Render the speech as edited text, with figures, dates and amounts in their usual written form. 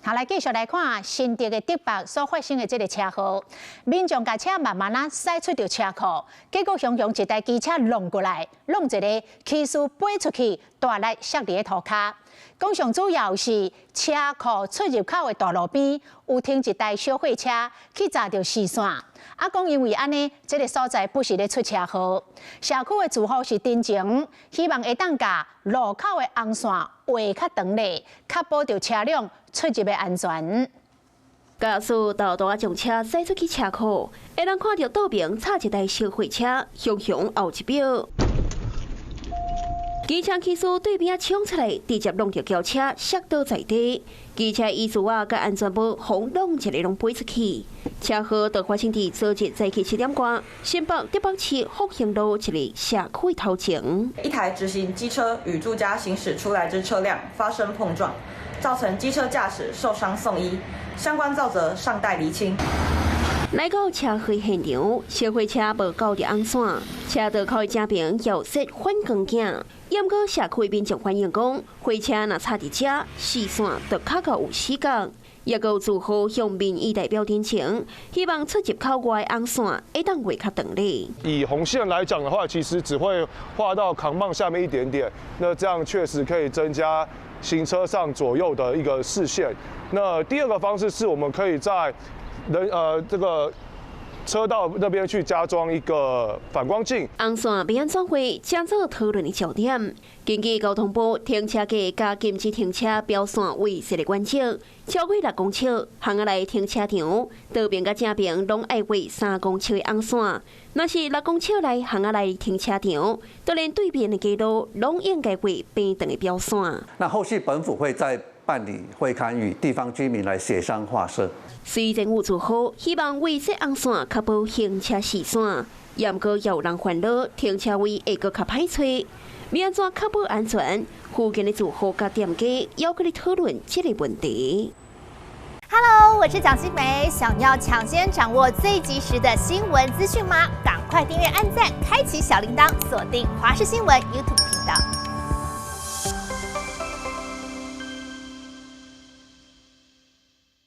好，來繼續來看新竹的竹北所發生的這个車禍，民眾共車慢慢仔駛出著車庫，結果雄雄一台機車挵過來，挵一个騎士飛出去，大力摔佇咧塗跤。講上主要是車庫出入口的大路邊有停一台小貨車去軋著視線，啊，講因為按呢，這个所在不時咧出車禍。社區的住戶是陳情，希望會當共路口的紅線畫較長咧，確保著車輛出入的安全。駕駛豆豆仔將車駛出去車庫，會當看著倒爿插一台小貨車，雄雄後一表。機車騎士對面衝出來，直接挵著轎車摔倒在地。機車椅子仔佮安全帽，予挵一个攏飛出去。車禍就發生佇昨日早起7點外，新北竹北市復興路一个社區頭前。一台直行機車與住家行駛出來之車輛發生碰撞，造成機車駕駛受傷送醫，相關肇責尚待釐清。來到車禍現場，小貨車無勾著紅線，車道口的正爿有設反光鏡。毋過社區民眾反映講，貨車若插佇遮，視線就較較有死角。也閣有住戶向民意代表陳情，希望出入口外紅線會當畫較長咧。以紅線來講的話，其實只會畫到扛棒下面一點點，那這樣確實可以增加行車上左右的一個視線。那第二個方式是我們可以在人這個車道那邊去加裝一個反光鏡。紅線欲按怎畫，成做討論的焦點。根據交通部停車格佮禁止停車標線位設的原則，超過6公尺，巷仔內停車場倒爿佮正爿攏愛畫3公尺的紅線。若是六公尺內巷仔內停車場，就連對面的街路攏應該畫平長的標線。那後續本府會再辦理會勘與地方居民來協商劃設。雖然有住戶希望畫設紅線確保行車視線，毋過有人煩惱停車位會閣較歹揣，欲按怎確保安全？附近的住戶佮店家猶閣咧討論這个問題。 Hello，我是蔣新梅，想要搶先掌握最及時的新聞資訊嗎？趕快訂閱、按讚、開啟小鈴鐺，鎖定華視新聞 YouTube 頻道。